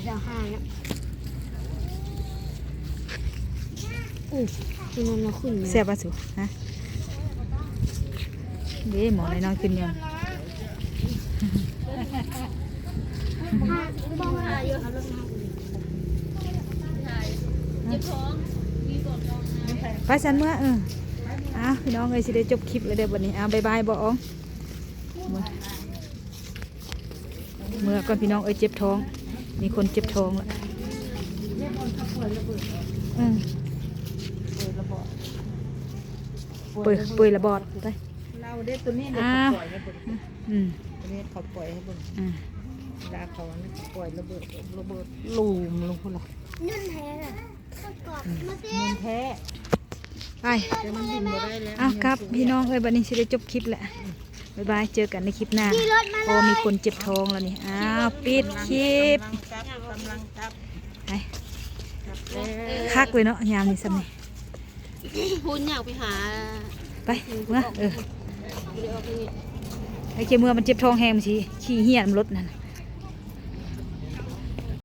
ດາວຫາຍ ໂອ້ ຕົວນັ້ນນະຂຶ້ນ ແຊບບໍ່ສູ? ຮະ ເດ້ ໝໍນ້ອຍໆ ຂຶ້ນຢູ່ ໄປຊັ້ນເມືອ ເອີ ອ້າວ ພີ່ນ້ອງເອີຍ ຊິໄດ້ຈົບຄລິບແລ້ວເດີບັດນີ້ ອ້າວ ບາຍບາຍ ບໍ່ອອງ ເມືອກ່ອນພີ່ນ້ອງເອີຍ ເຈັບທ້ອງ ມີຄົນເຈັບທ້ອງລະ ເອີ ເປີດ ເປີດລະບອດ ໄປ ເຮົາເດ້ ຕົວນີ້ເດ້ ອ່າ ເຂົາປ່ອຍໃຫ້ເບິ່ງ ອືມ ຕົວນີ້ເຂົາປ່ອຍໃຫ້ເບິ່ງ ອ່າ ເວລາເຂົາປ່ອຍລະເບີດ ລະເບີດຕູມລົງພຸ້ນລະ ເງິນແທ້ນະ ເງິນແທ້ ໄປ ແຕ່ມັນບິນບໍ່ໄດ້ແລ້ວ ອ້າວ ກັບ ພີ່ນ້ອງເອີຍ ບັດນີ້ຊິໄດ້ຈົບຄລິບແລ້ວ ບາຍບາຍ ເຈີກັນໃນຄລິບໜ້າ ຂີ່ລົດມາເລີຍ ເພາະວ່າມີຄົນເຈັບທ້ອງແລ້ວນີ້ ອ້າວ ປິດຄລິບ ກຳລັງກັບ ກຳລັງກັບ ໄປ ກັບແລ້ວ ຄັກເລີຍເນາະ ຍາມນີ້ຊ່ຳນີ້ ພຸ້ນ ຢາກໄປຫາ ໄປ ເມືອ ເອີ ບໍ່ໄດ້ອອກໄປນີ້ ໄປ ເຈັບເມືອ ມັນເຈັບທ້ອງແຮງ ມັນຊິຂີ້ເຫຍນຳລົດນັ້ນ